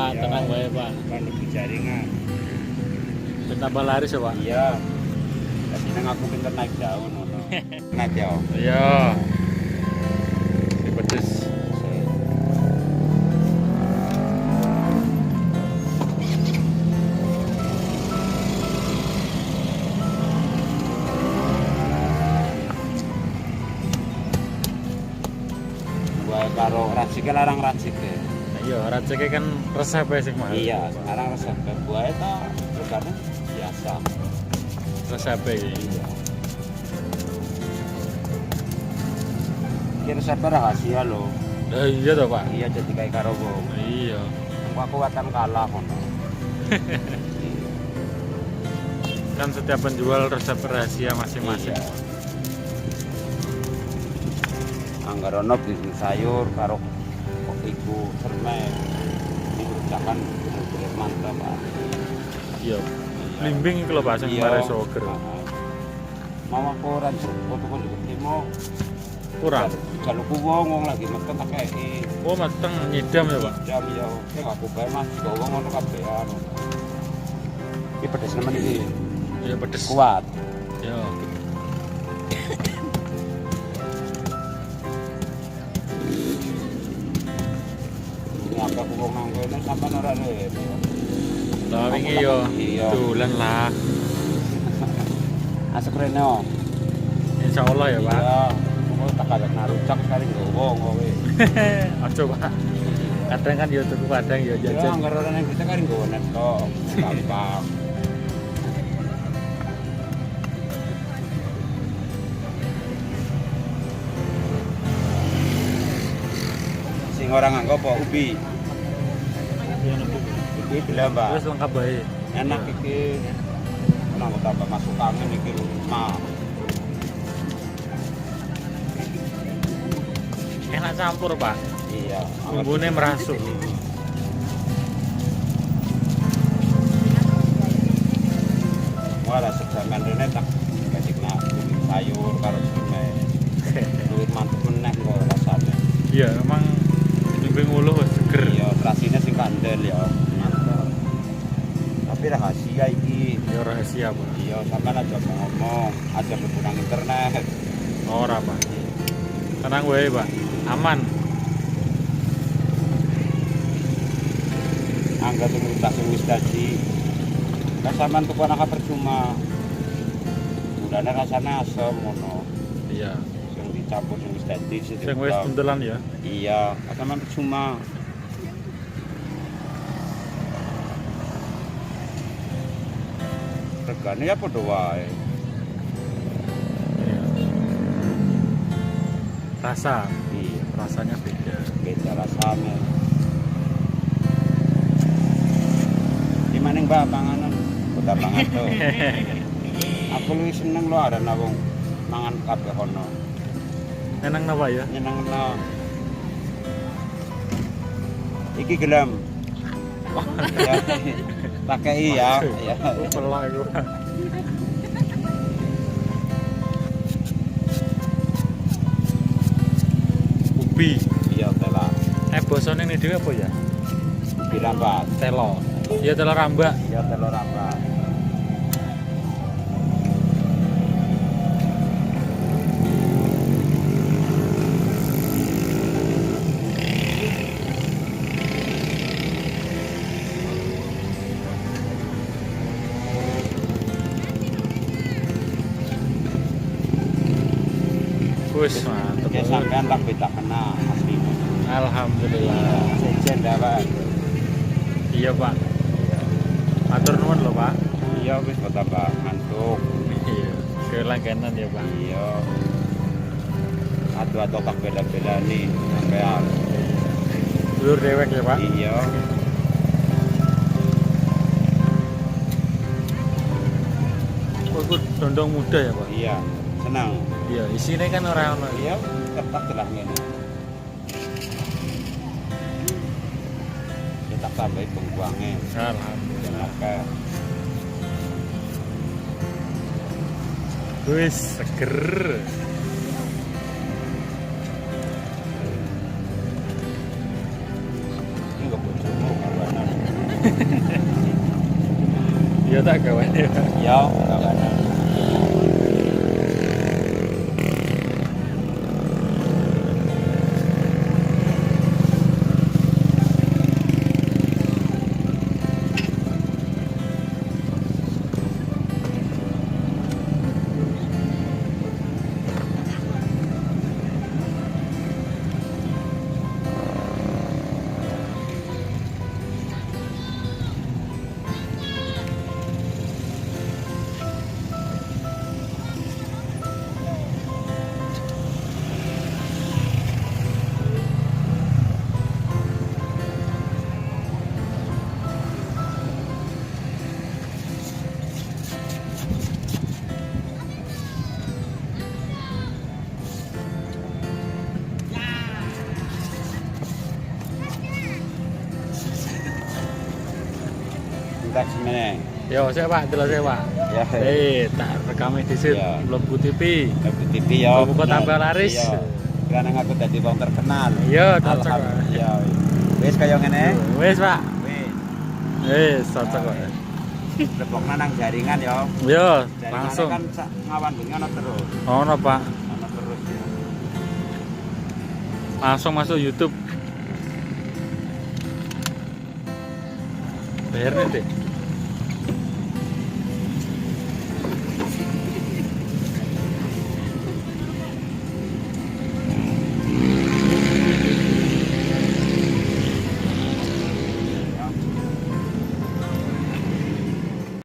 Pak, Iya. tenang wae, Pak. Kan lebih jaringan. Ben tambah laris ya, Pak. Iya. Jadi nang aku pinter naik daun ngono. Naik ya. Iya. Si pedes. Gua karo racike larang racike. Nah, iya, racike kan resep sing mahal. Iya, sekarang resep buah itu regane biasa. Resep iki. Iya. Iki resepnya rahasia loh. Lah iya toh, Pak. Iya, jadi kayak karo wong. Iya. Engko aku watan kalah ngono. Iya. Kan setiap penjual resep rahasia masing-masing. Iya. Anggar ono bisnis sayur karo iku cerme. Ini rujakan bener-bener mantap, Pak. Iya. Blimbing iku lho, Pak, sing Iya. mare soger. Heeh. Mau aku ora foto kok juga timo. Kurang. Jalukku wong wong lagi meteng tak kei. Oh, meteng nyidam ya, Pak. Jam ya oke aku bae Mas, gawa ngono kabehan. Iki pedes nemen iki. Iya, pedes. Kuat. Iya. Ini apa aku wong nang kene sampean ora rene. Lah wingi yo Iya. dolan lah. Asuk rene. Oh. Insyaallah ya, Pak. Iya. Engko tak kawek narujak sekali nggawa kowe. Aja, Pak. Kadang kan yo tuku kadang yo Ya jajan. anggar ora nang kita kan nggawa netok. Gampang. Sing ora nganggo apa ubi? Iki gelem, Pak. Wis lengkap bae. Enak iki. Nang tambah masuk angin iki mah. Enak campur, Pak. Iya. Bumbune merasuk. Wah, rasa sampean rene tak gadikna sayur karo cerme. Luwih mantep meneh kok rasane. Iya, emang blimbing uluh wis seger. Iya, terasine sing kandel ya. Mantep. Tapi rahasia iki. Ya rahasia, Pak. Iya, sampean aja ngomong, aja mlebu nang internet. Ora, Pak. Tenang wae, Pak. Aman. Angga sing rusak sing wis dadi. Lah sampean tuku anak percuma. Gulane rasane asem ngono. Iya. Sing dicampur sing wis dadi sing Sing wis diutak. tuntelan ya. Iya, sampean percuma. Regane ya padha wae. Iya. Rasa, Iya, rasanya beda. beda rasane. Di mana Mbak panganan? Kota pangan tuh. Aku luwih seneng lho arana wong mangan kabeh kono. Enang napa ya? Nyenengno. Iki gelem. Ya. Tak kei ya. Ya. Pelak iku. Ubi. Iya, tela. Bosone ini dhewe apa ya? Ubi rambat. Telo. Iya, telo rambak. Iya, telo rambat. Wis mantep. Ya sampean tak beda kena asline. Alhamdulillah. Sejen dah, Pak. Iya, Pak. Matur nuwun lho, Pak. Iya, wis kok tambah ngantuk. Iya, ke langganan ya, Pak. Iya. Aduh-aduh tak bela-bela nih sampean. Dulur dewek ya, Pak. Iya. Oh, iku dondong muda ya, Pak. Iya, senang. Iya, isine kan ora ono. Iya, ketak telah ngene. Ya tak tambahi bengkuange. Alhamdulillah. Oke. Wis seger. Ini nggak bojomu kawanan. Iya tak gawane, Pak. Ya, gawane. Entek semene. Yo, saya Pak, delok saya Pak. Ya. Tak rekame dhisik Iya. mlebu TV. Mlebu TV ya. Muga tambah laris. Iya. Karena aku dadi wong terkenal. Iya, cocok. Alhamdulillah. Iya. Wis kaya ngene. Wis, Pak. Wis. Wis, cocok kok. Lebokna nang jaringan ya. Yo, Jaringannya langsung. kan sak ngawan bengi ana terus. Ono, Pak. Ana terus ya. Langsung masuk YouTube. Bayar nih, Dek.